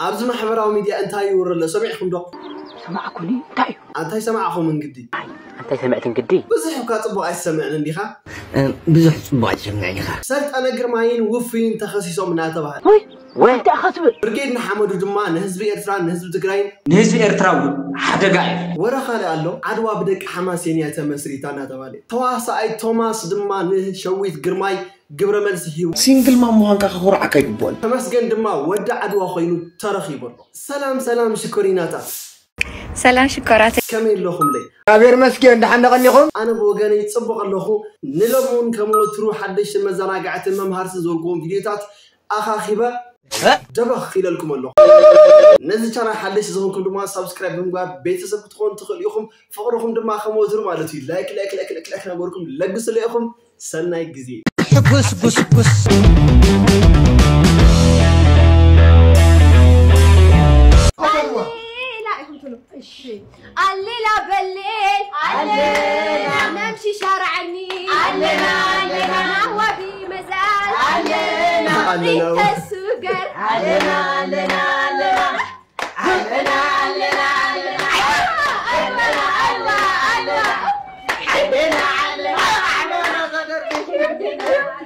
ኣብዚ ማሕበራዊ ሚድያ እንታይ ይውረ ኣሎ ሰሚዕኩም ዶ? ሰማዕኩኒ። እንታይ እዩ? ኣንታይ ሰማዕኹም እንግዲ? እንታይ ሰምዕት እንግዲ? ብዙሕ እኳ ጽቡቕ ኣይሰምዕን እንዲኻ? ብዙሕ ጽቡቕ ኣይሰምዕን ኢኻ። ሰልጠነ ግርማይን ውፉይን ተኸሲሶም እናተባህለ። ወይ ወይ እንታይ ኢኻ ትብል? ብርጌድ ንሓመዱ ድማ ንህዝቢ ኤርትራን ንህዝቢ ትግራይን ንህዝቢ ኤርትራ እውን ሓደጋ እዩ። ወረ ካልእ ኣሎ፣ ዓድዋ ብደቂ ሓማሴን እያ ተመስሪታ እናተባህለ። ተዋሳኣይ ቶማስ ድማ ንሸዊት ግርማይ ግብረ መልሲ ሂቡ። ሲንግል ማም ምዃንካ ከኹርዓካ ይግብኦን። ተመስገን ድማ ወዲ ዓድዋ ኮይኑ ተረኺቡ ኣሎ። ሰላም ሰላም ሽኮሪናታት። ሰላም ሽኮራተይ። ከመይ ኣለኹምለይ? እግዚኣብሔር መስገን ደሓን ደቐኒኹም? ኣነ ብወገነይ ጽቡቕ ኣለኹ። ንሎሚ እውን ከም ወትሩ ሓደሽትን መዘናግዕትን መምሃርትን ዝወግዎም ቪድዮታት ኣኻኺበ ደበኽ ኢለልኩም ኣለኹ። ነዚ ቻናል ሓደሽ ዝኾንኩም ድማ ሳብስክራይብ ብምግባር ቤተሰብ ክትኾኑ ትኽእሉ ኢኹም። ፍቕርኹም ድማ ከም ወትሩ ማለት እዩ ላይክ ላይክ ላይክ ላይክ ላይክ ናበልኩም ለግሱለይ ኢኹም። ሰናይ ግዜ። ሕጉስ ጉስጉስ ኣሌላ ኢኹም ትብሉ። እሺ ኣሌላ በሌል ኣሌላ ነምሺ ሻርዓኒ ኣሌላ ኣሌላ ናህዋ ቢመዛል ኣሌላ ኣሌላ ተሱገር ኣሌላ ኣሌላ ኣሌላ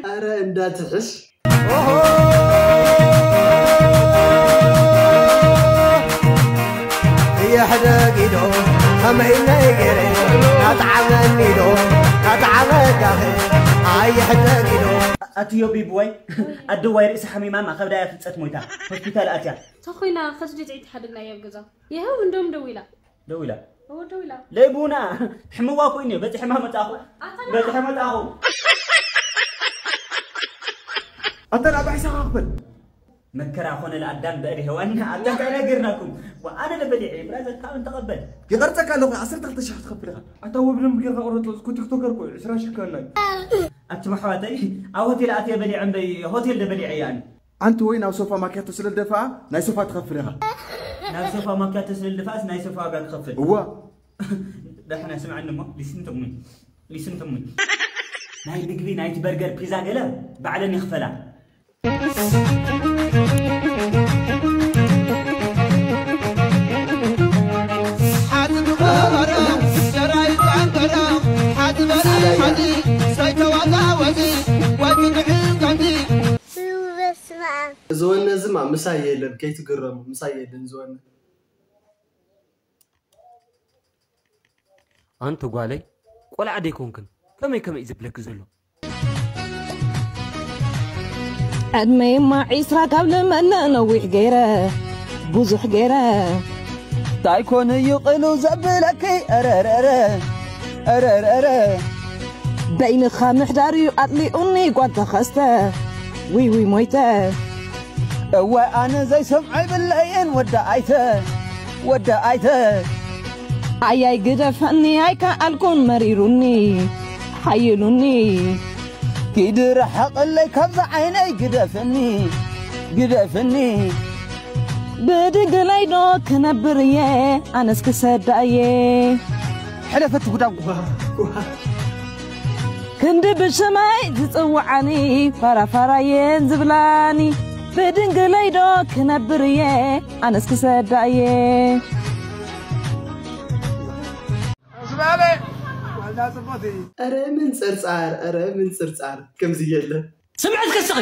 ኧረ እንዳትሕሽ የሕደግ ኢዶ ከመይነይ ገይረ ኣጥዓመኒ ዶ ኣጥዓመካኸ ኣይሕደግ ኢዶ ኣትዮ ቢብዋይ ኣደዋይ ርእሲ ሓሚማ ማኸብዳያ ፍልፀት ሞይታ ሆስፒታል ኣትያ ተኾይና ከስዲ ጥዒት ሓደግና እያ ኣብ ገዛ ይኸው እንደውም ደው ኢላ ደው ኢላ እዎ ደው ኢላ ለይቡና ሕምዋ ኮይኑ በፂሕማ መፃኹ በፂሐ መፃኹ ኣታ ናብ ባይሳኻ ክፈል መከራ ኾነ ለኣዳም ብዕድ ሄዋን ኣዳም እንታይ ነግርናኩም ኣነ ለበሊዐ ብራዘር ካብ እንተቐበል ይቐርፀካ ኣለኹ ዓሰርተ ክልተ ሽሕ ትኸፍል ኢኻ ኣታ ወብደም ጌርካ ቁረጦ እኮ ቲክቶከር እኮ ዕስራ ሽሕ ከናይ ኣቱም ኣሕዋተይ ኣብ ሆቴል ኣትየ በሊዐ እምበይ ሆቴል ደበሊዐ እየ ኣነ ኣንቲ ወይ ናብ ሶፋ ማኪያቶ ስለ ዝደፍኣ ናይ ሶፋ ትኸፍል ኢኻ። ናብ ሶፋ ማኪያቶ ስለ ዝደፍኣስ ናይ ሶፋ ዋጋ ክኸፍል። እዋ። ዳሕና ስምዐኒ እሞ listen to me. Listen to me. ናይ ምግቢ ናይቲ በርገር ፒዛ ገለ ባዕለን ይኽፈላ። ሓንቲ ብቐረራ ሸራይ ቋንቀራ ሓንቲ በላይ ሓንቲ ሰይተዋዛወዚ ወይ ክትዕም ከምዚ ዝወነ ዝማ ምሳይ የለን ከይትግረሙ ምሳይ የለን ዝወነ ኣንቲ ጓለይ ቆልዓ ደይኮንክን ከመይ ከመይ እዩ ዘብለኪ ዘሎ ዕድመይማ ዒስራ ካብ ልመነ ነዊሕ ገይረ ብዙሕ ገይረ እንታይ ኮን እዩ ቅሉ ዘብለኪ ረረረ ረረረ በይንኻ ምሕዳር እዩ ኣጥሊኡኒ ጓል ተኸስተ ውይ ውይ ሞይተ እወ ኣነ ዘይሰምዖ ይብለየን ወዲ ኣይተ ወዲ ኣይተ ኣያይ ግደፈኒ ኣይከኣልኩን መሪሩኒ ሓይሉኒ ኪድ ርሓቐለይ ካብዛ ዓይነይ ግደፍኒ ግደፍኒ ብድንግለይ ዶ ክነብር እየ ኣነስ ክሰዳ እየ ሕለፈት ጉዳም ክንዲ ብሽመይ ዝጽውዓኒ ፋራፋራየን ዝብላኒ ብድንግለይ ዶ ክነብር እየ ኣነስ ክሰዳ እየ ኧረ ምን ጸርጻር ኧረ ምን ጸርጻር ከምዚ የለ ስምዕት ክስኺ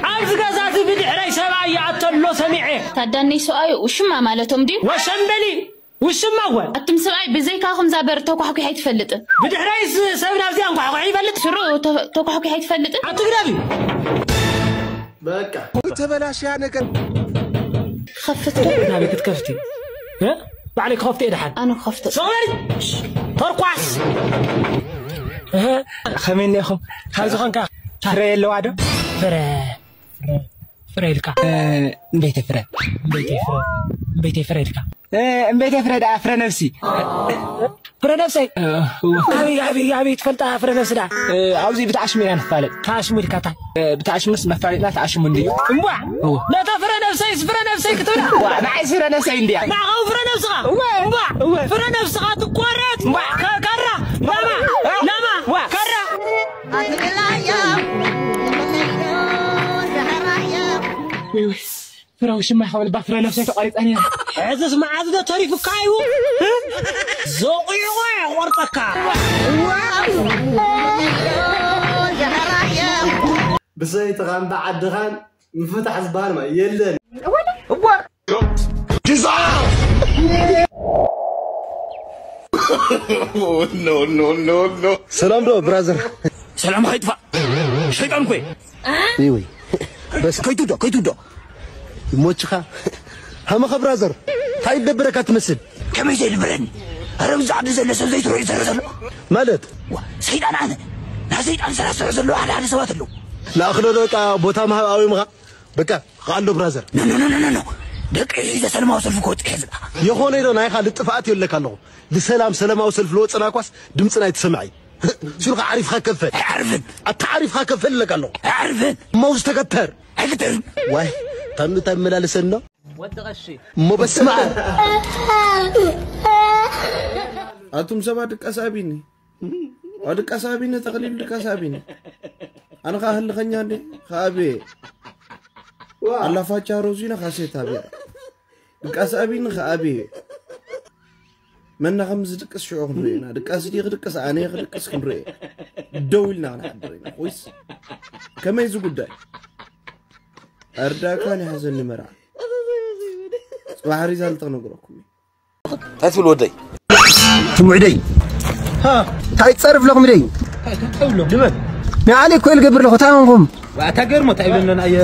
ኣብዚ ገዛ እዚ ብድሕረይ ሰብኣይ ይኣቶ ኣሎ ሰሚዐ ታዳነይ ሰብኣዩ ውሽማ ማለቶም ድዩ ወሸምበሊ ውሽማ እወ ኣቱም ሰብኣይ ብዘይካኹም ዛበር ተኳሕኲሕ ኣይትፈልጥን ብድሕረይስ ሰብ ናብዚ ኣንኳሕኩሕ ይፈልጥ ስሩ ተኳሕኲሕ ኣይትፈልጥን ኣትግረቢ በቃ ተበላሽያ ነገር ከፍት ናበይ ክትከፍቲ ባዕለይ ክኸፍት እየ ደሓን ኣነ ክኸፍት ሰበሪ ተርኳስ ከመይ እኒኢኹም ካብ ዝኾንካ ፍረ የለዋ ዶ ፍረ ፍረ ኢልካ እምበይተ ፍረ እምበይተ ፍረ ኢልካ እምበይተ ፍረ ደኣ ፍረ ነብሲ ፍረ ነብሰይ ኣበይ ኣበይ ኣበይ ትፈልጣ ፍረ ነብሲ ደኣ ኣብዚ ብትዓሽሙ ኢና ንፋለጥ ተዓሽሙ ኢልካ ታይ ብትዓሽሙስ መፋለጥና ተዓሽሙ እንድዩ እምቧዕ ነታ ፍረ ነብሰይስ ፍረ ነብሰይ ክትብላ ንዓይስ ፍረ ነብሰይ እንድያ ንዓኸው ፍረ ነብስኻ እምቧዕ ፍረ ነብስኻ ትቆረጥ እምቧዕ ካራ ላማ ላማ ካራ ኣትብላያ ወይ ወይ ፍረ ውሽማ ይኸበል ባፍረ ነፍሰይ ተቋሪጻ ነይራ። ሕዝስ መዓዝ ዶ ተሪፉካ እዩ? ዘቑይቖ ቆርጠካ። ብሰይትኻን ብዓድኻን ምፍታሕ ዝበሃል ማ የለን። እወ ሰላም ዶ ብራዘር? ሰላም ከይጥፋእ ሸይጣን ኮይ ይወይ በስ ከይትውዶ ከይትውዶ ይሞችኻ ሃመኸ ብራዘር እንታይ ይደብረካ ትመስል? ከመይ ዘይድብረኒ? ኣረ ብዛ ዓዲ ዘሎ ሰብ ዘይትርእዩ ዘሎ ዘሎ ማለት ዋ፣ ሰይጣን ኣነ ናይ ሰይጣን ስራሕ ዝሰርሑ ዘለዉ ሓደ ሓደ ሰባት ኣለዉ። ንኣኽሎ ዶ በቃ ቦታ ምሃብ ኣዊምኻ በቃ ኻኣሎ ብራዘር። ኖ ኖ ኖ ኖ ኖ ደቂ ሒዘ ሰለማዊ ሰልፊ ክወፅእ እየ ዝብላ። የኾነ ኢሎ ናይኻ ልጥፍኣት የለካ ኣለኹ። ልሰላም ሰለማዊ ሰልፊ ልወፅና ኳስ ድምፅና ኣይትሰምዐይ። ሱልካ ዓሪፍካ ከፈል። ኣይዓርፍን። ኣታ ዓሪፍካ ከፈል ኣለካ ኣለኹ። ኣይዓርፍን። እሞ ዝተከተር። ኣይክተርን። ዋይ ታምኑ ተመላለሰን ነው። ወዲ ቀሺ። እሞ በስመ ኣብ። ኣቱም ሰባት ድቃስ ኣቢኒ ድቃስ ኣቢኒ ተኽሊሉ ድቃስ ኣቢኒ ኣነ ኸዓ ህልኸኛ እንዴ ከኣቤ ኣላፋቻ ሮዚና ካሴት ኣቢያ ድቃስ ኣቢኒ ከኣቤ መና ከም ዝድቅስ ሽዑ ክንርኢ ኢና ድቃስ ድየ ክድቅስ ኣነ እየ ክድቅስ ክንርኢ ደው ኢልና ክንሓድር ኢና ኮይስ ከመይ እዚ ጉዳይ ኣርዳእካ ንሓዘኒ መርዓ ጽባሕ ሪዛልት ክነግረኩም እዩ እንታይ ትብል ወደይ ትምዕደይ እንታይ ትጸርፍ ለኹም ደይ ድበል ንዓሊ እኮ ልገብር ለኹ እንታይ ኾንኩም ኣታ ገርሞ እንታይ ይብለና ኣየ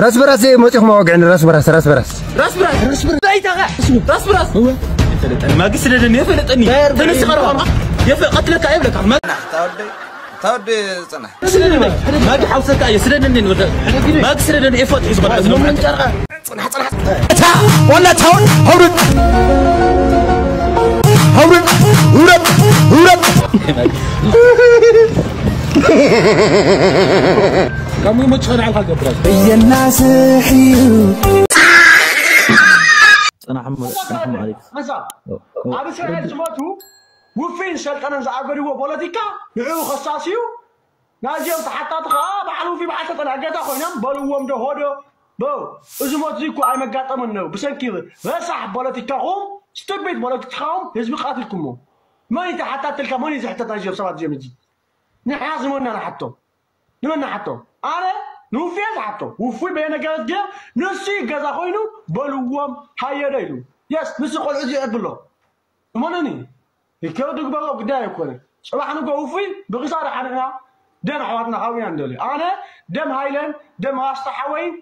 ራስ በራስ ዘይ መጺኹም ኣወግዕኒ ራስ በራስ ራስ በራስ ራስ በራስ ራስ በራስ ራስ በራስ ማግስ ስለደኒ የፈለጠኒ ተነስ ቀርባ የፈ ቀትለካ የብለካ ታወደ ታወደ ጽና ማግ ሓውሰካ እየ ስደደኒ ወደ ማግ ስደደኒ ኤፎት ሒዝ ቀርባ እታ ዋላ ታውን ኣውርድ ኣውርድ ውረድ ውረድ ካብ መቸኸ ንዓልካ ገብራ እየናስሕ እዩ ጽናሕ ጽናሕ ማለት ኣብ እስራኤል ዝሞቱ ውፊን ሰልጠነን ዝኣገድዎ ፖለቲካ ንዕኡ ከሳስዩ ናዚኦም ተሓታቲ ከዓ በዓል ውፊ በዓል ሰልጠነ ኣገዛ ኮይኖም በልዎም ዶ ሆዶ በው እዚ ሞት እዚ እኮ ኣይመጋጠምን ነው ብሰንኪ ረሳሕ ፖለቲካኹም ስቱፒድ ፖለቲካኹም ህዝቢ ቃትልኩሞ መን እዩ ተሓታትልካ መን እዩ ዝሕተት ናዚኦም ሰባት እዚኦም እዚ ንሕና ዝመና ንሓቶ ንመን ንሓቶ ኣነ ንውፍየ ዝሓቶ ውፉይ በየነ ገረዝግሄር ንሱ ገዛ ኮይኑ በልዎም ሃየደ ኢሉ የስ ንሱ ቆልዑ እዚ የዕብሎ እመነኒ ሪከርድ ግበሮ ግዳይ ኣይኮነ ጽባሕ ንጎ ውፉይ ብክሳራ ሓሪቕና ደም ኣሕዋትና ካብኡ ኢና ንደልዮ ኣነ ደም ሃይለን ደም ኣስታ ሓወይን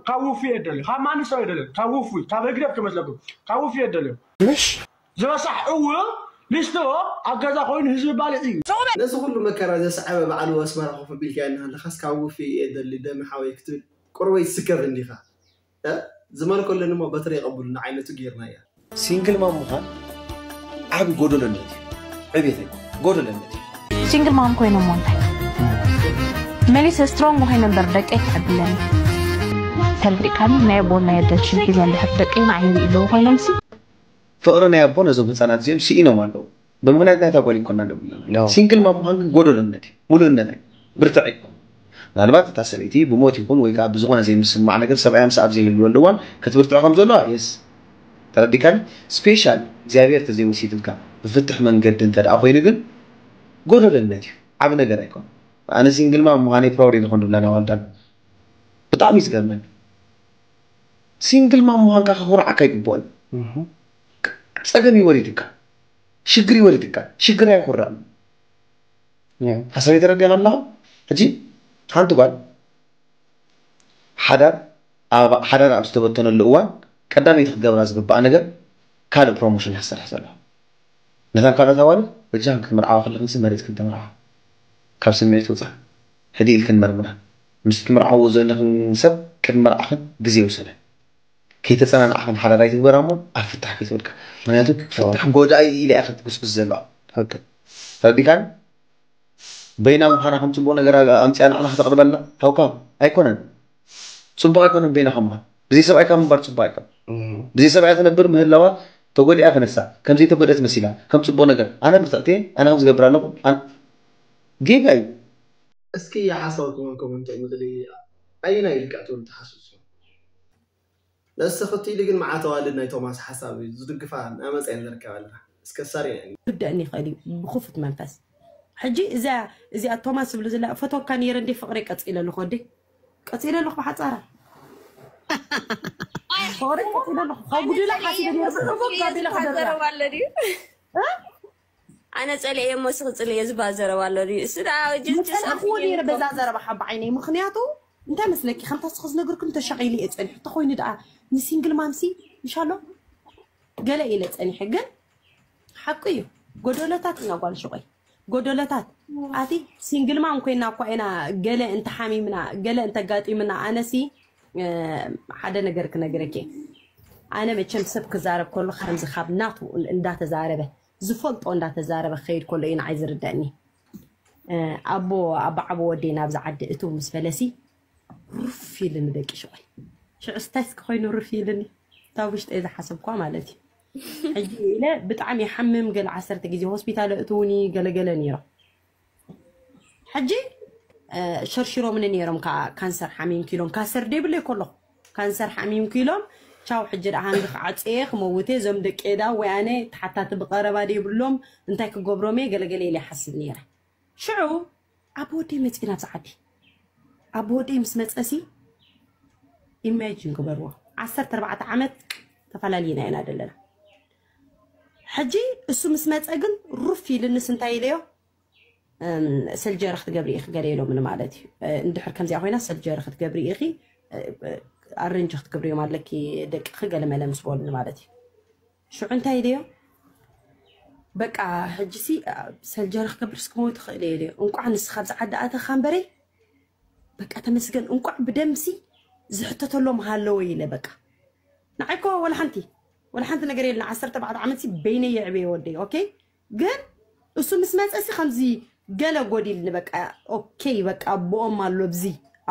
ካብ ውፉይ እየ ደልዮ ካብ ማንም ሰብ እየ ደልዮ ካብ ውፉይ ካብ ህግደፍ ክመስለኩም ካብ ውፉይ እየ ደልዮ ዝረሳሕ ዕውር ሊስትሮ ኣብ ገዛ ኮይኑ ህዝቢ ባልዕ እዩ ነዚ ኩሉ መከራ ዘስዓበ በዓል ኣስመራ ኮፍ ኣቢልካዮ እናሃለኻስ ካብ ውፉይ እየ ደሊ ደም ሓወይ ክትብል ቁርበይ ትስከፍ እንዲኻ ዝመልኮ ኣለኒ እሞ በትሪ የቐብሉ ንዓይነቱ ጌርናያ ሲንግል ማም ምዃን ዓቢ ጎደሎነት እዩ ዕቤት ኣይኮን ጎደሎነት እዩ ሲንግል ማም ኮይነ እሞ እንታይ መሊሰ ስትሮንግ ኮይነ እምበር ደቀይ ክዕብለኒ ተልሪካኒ ናይ ኣቦን ናይ ኣደን ሽም ሒዘ እንድሕር ደቀይ ንዓይ ይርኢ ኣለዉ ኮይኖምሲ ፍቕሪ ናይ ኣቦ ነዞም ህፃናት እዚኦም ስኢኖም ኣለዉ ብምኽንያት ናይታ ጓል ይኮና ኣለዉ ሲንግል ማም ምዃን ግን ጎደሎነት እዩ ሙሉእነት ኣይ ብርትዕ ኣይኮን ምናልባት እታ ሰበይቲ ብሞት ይኹን ወይ ከዓ ብዝኾነ ዘይምስማዕ ነገር ሰብኣያ ምስ ኣብ ዘይህልወሉ እዋን ክትብርትዕ ከም ዘለዋ የስ ተረዲካኒ ስፔሻል እግዚኣብሔር ተዘይወሲድልካ ብፍትሕ መንገዲ እንተ ደኣ ኮይኑ ግን ጎደለነት እዩ ዓብ ነገር ኣይኮን ኣነ ሲንግል ማም ምዃነይ ፕራውድ እየ ዝኾን ድብላ ናዋልዳን ብጣዕሚ እዩ ዝገርመኒ ሲንግል ማም ምዃንካ ከኹርዓካ ኣይግብኦን ጸገም ይወሪድካ ሽግር ይወሪድካ ሽግር ኣይኹራም ሓሳብ የተረዲያ ኣለኹ ሕጂ ሓንቲ ጓል ሓዳር ኣብ ሓዳር ኣብ ዝተበተነሉ እዋን ቀዳመይቲ ክትገብራ ዝግባኣ ነገር ካልእ ፕሮሞሽን እያ ክትሰርሕ ዘለዋ ነተን ካልኦት ኣዋልድ በጃኽን ክትምርዓዋ ከለኽንሲ መሪፅክን ተምርዓዋ ካብ ስምዒት ውፃ ሕድእ ኢልክን መርምራ ምስ ትምርዓዎ ዘለኽን ሰብ ቅድሚ መርዓኽን ግዜ ውሰደ ከይተፀናናዕኽን ሓዳር ኣይትግበራ እሞ ኣብ ፍታሕ ከይትወድቃ ምክንያቱ ፍታሕ ጎዳኢ ኢላ እያ ክትጉስጉስ ዘለዋ ተረዲካን በይና ምዃና ከም ፅቡቕ ነገር ኣምፅያ ንዓና ከተቕርበልና ሃውካ ኣይኮነን ፅቡቕ ኣይኮነን በይና ከም ምዃን ብዘይ ሰብኣይ ካብ ምንባር ፅቡቕ ኣይኮን ብዘይ ሰብኣይ ትነብር ምህላዋ ተጎዲኣ ከነሳ ከም ዘይተጎደት መሲላ ከም ፅቡቕ ነገር ኣነ ብርትዕቲ ኣነ ከም ዝገብር ኣለኹ ጌጋ እዩ እስኪ ሓሳብ ክመን ኮመንት ምቕሊ ኣየናይ ኢልካ ትብል ትሓስብ ነዚ ተኸቲሉ ግን መዓት ኣዋልድ ናይ ቶማስ ሓሳብ እዩ ዝድግፋ እናመፃ እየን ዝርከባ ኣለና። እስከ ሳሪ ክብደአኒ ይኽእል እዩ ብክፉት መንፈስ። ሕጂ እዚኣ እዚኣ ቶማስ ዝብሉ ዘላ ፈተወካ ነይረ እንዴ ፍቅሪ ቀፂለ ኣለኹ ወዲ ቀፂለ ኣለኹ ብሓፃራ ፍቅሪ ቀፂለ ኣለኹ ካብ ጉድላ ሓሲበ ነይረ ብሕቡብ ጋቢለ ክዘርጋ ዘረባ ኣሎ ድዩ? ኣነ ጸሊኤ እሞ ስኽ ጽልየ ዝባ ዘረባ ኣሎ ድዩ? እሱ ደኣ ጅንጅ ዝጸናሕዎ ነይረ በዛ ዘረባ ሓባ ዓይነይ ምክንያቱ እንታይ መስለኪ ከምታ ስኸ ዝነገርኩም ተሻቒሉ እየ ጸኒሑ ተኾይኑ ደኣ ንሲንግል ማምሲ ምሻሎ ገለ ኢለ ጸኒሐ ግን ሓቁ እዩ ጎደለታት ኢና ጓል ሽቆይ ጎደለታት ኣቲ ሲንግል ማም ኮይና እኳ ኢና ገለ እንተሓሚምና ገለ እንተጋጢምና ኣነሲ ሓደ ነገር ክነግረኪ ኣነ መቸም ሰብ ክዛረብ ከሎ ከምዚ ካብ ናቱ እንዳተዛረበ ዝፈልጦ እንዳተዛረበ ክኸይድ ከሎ እዩ ንዓይ ዝርደእኒ ኣቦ ኣቦ ዓቦ ወደይ ናብዚ ዓዲ እትው ምስ በለሲ ሩፍ ኢልኒ በቂ ሽቆይ ሽዑ ስታይስ ክኮይኑ ሩፍ ኢልኒ እታ ውሽጠይ ዝሓሰብኳ ማለት እዩ ሕጂ ኢለ ብጣዕሚ ይሓምም ገለ ዓሰርተ ግዜ ሆስፒታል እትውኒ ገለገለ ነይሮ ሕጂ ሸርሽሮምኒ ነይሮም ከዓ ካንሰር ሓሚምኪ ኢሎም ካንሰር ደይብለይ ከለኹ ካንሰር ሓሚምኪ ኢሎም ቻው ሕጂ ደኣ ሃንዲ ክዓፀየ ክመውት እየ እዞም ደቂ ዳ ወይ ኣነ ተሓታቲ ብቀረባ ደይብሎም እንታይ ክገብሮም እየ ገለገለ ኢለ ይሓስብ ነይረ ሽዑ ኣቦ ወደይ መፂኡ ናብዚ ዓዲ ኣቦ ወደይ ምስ መፀሲ ኢማጂን ግበርዎ ዓሰርተ ኣርባዕተ ዓመት ተፈላለዩና ኢና ዘለና ሕጂ እሱ ምስ መፀ ግን ሩፍ ኢልንስ እንታይ ኢለዮ ሰልጀሪ ክትገብሪ ኢኺ ገለ ኢሎምኒ ማለት እዩ እንድሕር ከምዚኣ ኮይና ሰልጀሪ ክትገብሪ ኢኺ ኣረንጅ ክትገብርዮም ኣለኪ ደቅኺ ገለ መለ ምስ በሉኒ ማለት እዩ ሽዑ እንታይ ኢለዮ በቃ ሕጂሲ ሰልጀሪ ክገብርስ ክመውት ይኽእል እየ ኢለዮ እንቋዕ ንስኻ ኣብዚ ዓዲ ኣተኻ እምበረይ በቃ ተመስገን እንቋዕ ብደምሲ ዝሕተተሎም ሃለወ ኢለ በቃ ንዓይኮ ወላ ሓንቲ ወላ ሓንቲ ነገር የለን ዓሰርተ ኣርባዕተ ዓመት ሲ በይነይ የዕበየ ወደይ ኦኬ ግን እሱ ምስ መፀ ሲ ከምዚ ገለ ጎዲልኒ በቃ ኦኬ በቃ ኣቦኦም ኣሎ ብዚ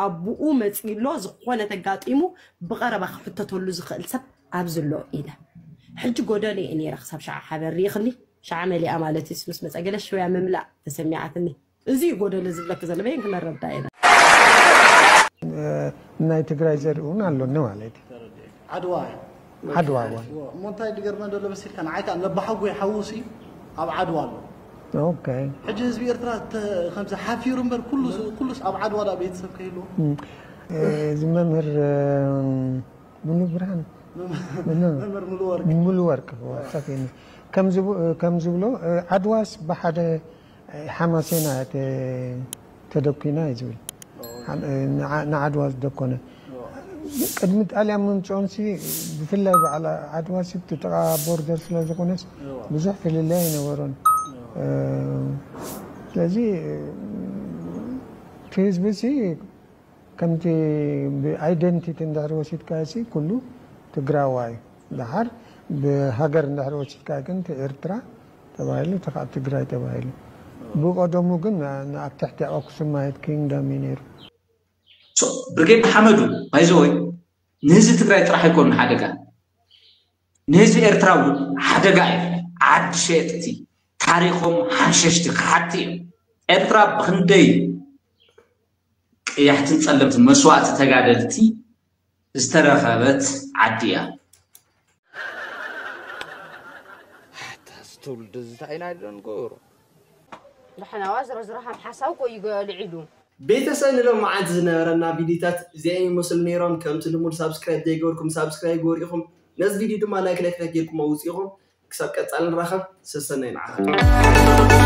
ኣቦኡ መፂኡ ኣሎ ዝኾነ ተጋጢሙ ብቐረባ ክሕተተሉ ዝኽእል ሰብ ኣብዚ ኣሎ ኢለ ሕጂ ጎደለ እየ ነይረ ክሳብ ሸዓ ሓበር ርኢኽኒ ሸዓ መሊኣ ማለት እዩ ምስ መፀ ገለ ሽውያ ምምላእ ተሰሚዓትኒ እዚ እዩ ጎደለ ዝብለክ ዘሎ በየን ክነረዳ ኢና ናይ ትግራይ ዘርኢ እውን ኣሎኒ ማለት እዩ ዓድዋ ዓድዋ እዋ እሞ እንታይ ዝገርመ ዘሎ መሲልካ ንዓይ ከዓ ለባሓጎይ ሓውሲ ኣብ ዓድዋ ኣሎ ኦኬ ሕጂ ህዝቢ ኤርትራ ተ- ከምዚ ሓፊሩ እምበር ኩሉ ኩሉስ ኣብ ዓድዋ ዳ ቤተሰብ ከይህልዎ እዚ መምህር ሙሉ ብርሃን መምህር ሙሉ ወርቅ ሙሉ ወርቅ ጠፊኒ ከም ዝብሎ ዓድዋስ ብሓደ ሓማሴና ተደኪና እዩ ዝብል ንዓድዋ ዝደኮነ ቅድሚ ጣልያን ምምፅኦምሲ ብፍላይ በዓል ዓድዋ ሲ ብጥቃ ቦርደር ስለ ዝኾነስ ብዙሕ ፍልልይ ኣይነበሮን ስለዚ እቲ ህዝቢ ሲ ከምቲ ብኣይደንቲቲ እንድሕር ወሲድካ ሲ ኩሉ ትግራዋ እዩ ድሓር ብሃገር እንድሕር ወሲድካ ግን ኤርትራ ተባሂሉ እቲ ከዓ ትግራይ ተባሂሉ ብቀደሙ ግን ኣብ ትሕቲ ኣክሱማይት ኪንግደም እዩ ነይሩ ብርጌድ ሓመዱ ባይዘወይ ንህዝቢ ትግራይ ጥራሕ ኣይኮኑን ሓደጋ ንህዝቢ ኤርትራ እውን ሓደጋ እዩ ዓዲ ሸየጥቲ ታሪኮም ሓንሸሽቲ ክሓቲ እዮም ኤርትራ ብክንደይ ቀያሕትን ጸለምትን መስዋእቲ ተጋደልቲ ዝተረኸበት ዓዲ እያ። ኣታ እዚ ትውልዲ እዚ እንታይ ኢና ዶ ንገብሮ? ዳሕናዋ ዝረዝሮ ሃም ሓሳብ ቆይጎ ልዒሉ። ቤተሰብ ንሎም መዓልቲ ዝነበረና ቪዲዮታት እዚኣን ይመስሉ ነይሮም። ከምቲ ልሙድ ሳብስክራይብ ዘይገበርኩም ሳብስክራይብ ግበሩ ኢኹም። ነዚ ቪዲዮ ድማ ላይክ ላይክ ላይክ ጌርኩም ኣውፅኢኹም። ክሳብ ቀፃሊ ንራኸብ። ሰሰናይ ንዓኻ።